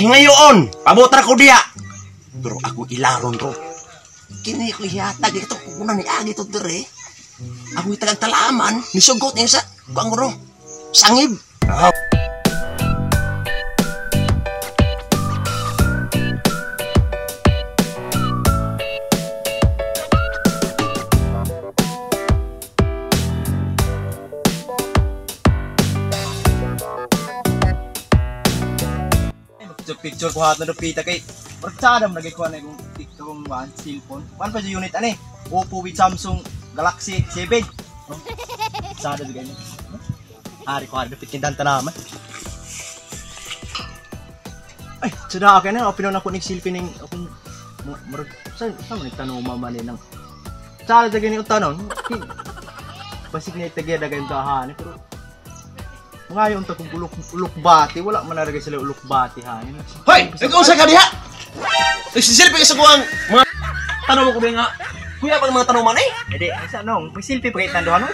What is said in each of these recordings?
ngayon. Pamutra ko diya. Pero ako ilaron ro. Kini ko yatag ito kukunan ni agi to dire. Ako itagang talaman ni sugot niya sa kuang ro. Sangib. Picture ko hat na dupita kay percaya mo nagikuha na yung TikTok man cellphone. Ano pa yung unit ani? Oppo with Samsung Galaxy 7. Oh. Sada juga ini. Hari ko hari dupit kintan naman. Ay, sudah akin na opinion ako ning selfie ning akong murag sa man tanong mama ni nang. Sada juga ni utanon. Basig ni tagya dagan kahan pero ngayon ta kung ulok bati wala man naragay sila ulok bati ha. Hoy, nag-usa ka diha. Nagsisilpi ka sa kuang mga tanong mo ko nga. Kuya pag mga tanong man eh. Hindi, isa nong, may selfie pa kayo tanduhan.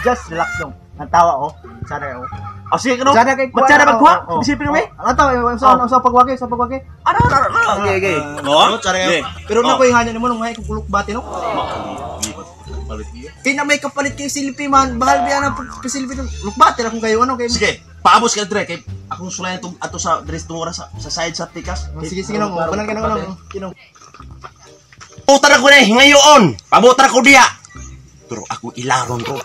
Just relax nong. Ang tawa oh. Sana oh. Oh, sige ka nung. Sana kay Ba't sana magkuha? Isipin kami? Ang tawa, sa pagwagi, sa pagwagi. Ano? Okay. No? Sana kayo. Pero na ko yung hanyan mo nung ngayon kung ulok bati no? Kaya na may kapalit kayo selfie man. Bahal biya na selfie ng ulok bati na kung kayo ano kayo. Sige, paabos ka dire kay akong sulayan ato sa dress tungora sa side sa tikas. Sige nong, banan ka nong. Kinong. Putra ko na ngayon. Pamutra ko diya. Pero ako ilaron ro.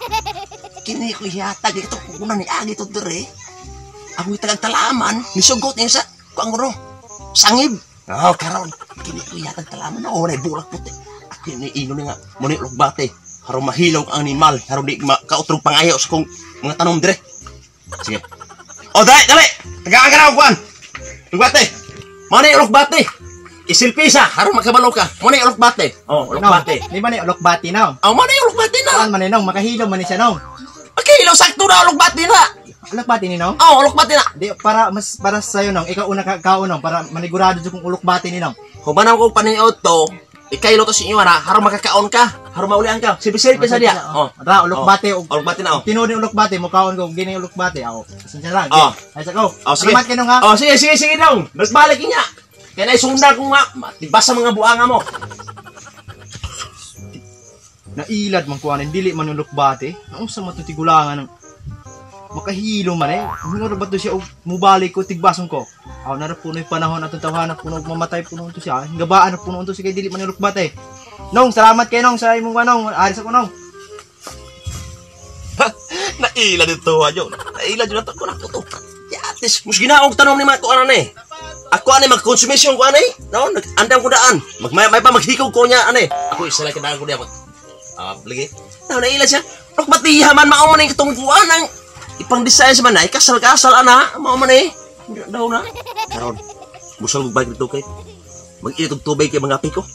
Kini ko yatag ito kukunan ni agi to dire. Ako itagang talaman ni sugot niya sa kuang ro. Sangib. Oh, karon kini ko yatag talaman na oray burak puti. Ako ni ino nga mo ni lugbate. Haron mahilaw ang animal, haron di kautrong pangayo sa kong mga tanom dire. Sige. Oh, dali. Tagaan ka na kuan. Lugbate. Mo ni lugbate. Isilpi sa, haron makabalo ka. Mo ni ulok bate. Oh, ulok bate. Di ba ni ulok bati na? Oh, mo ni ulok bate na. Saan man nong makahilaw man siya nong. Okay, ilaw sakto na ulok bate na. Ulok bati ni nong? Oh, ulok bate na. Di para sa iyo nong, ikaw una ka nong para manigurado jud kung ulok bati ni nong. Kung banaw ko paniot to, ikaylo to si inyo na, haron makakaon ka, haron maulian ka. Silpi sa diya. Oh, ra ulok bati og ulok bate na oh. Tinuod ni ulok bati mo kaon ko gini ulok bati. Ako. Sinja lang. Oh. Ay sa ko. Oh, sige. Salamat kinong ha. Oh, sige dong. Balik niya. Kaya na isunda ko nga, matibas sa mga buanga mo. Nailad man kuanin dili man ulok bati. Unsa man to tigulangan ng makahilo man eh. Ngoro ba to siya og mubalik ko tigbason ko. Aw na punoy panahon atong tawhana puno og mamatay puno to siya. Gabaan na puno to si kay dili man ulok bati. Nong, salamat kay nong sa imong kanong. Ari sa ko nong. Nailad ito ha, John. Nailad yun na ito. Kunak to. Yatis. Mus ginaong tanong ni mga kuanan eh. Ako ane mag-consumption ko ane. No, andam ko daan. May pa maghikaw ko niya ane. Ako isa lang kadaan ko diya. Lagi. No, nailad siya. Rok batiha man mao man itong kuan ang ipang design sa manay kasal-kasal ana. Mao man eh. Daw na. Karon. Busal mo balik dito kay. Mag-inom tubig kay mga api ko.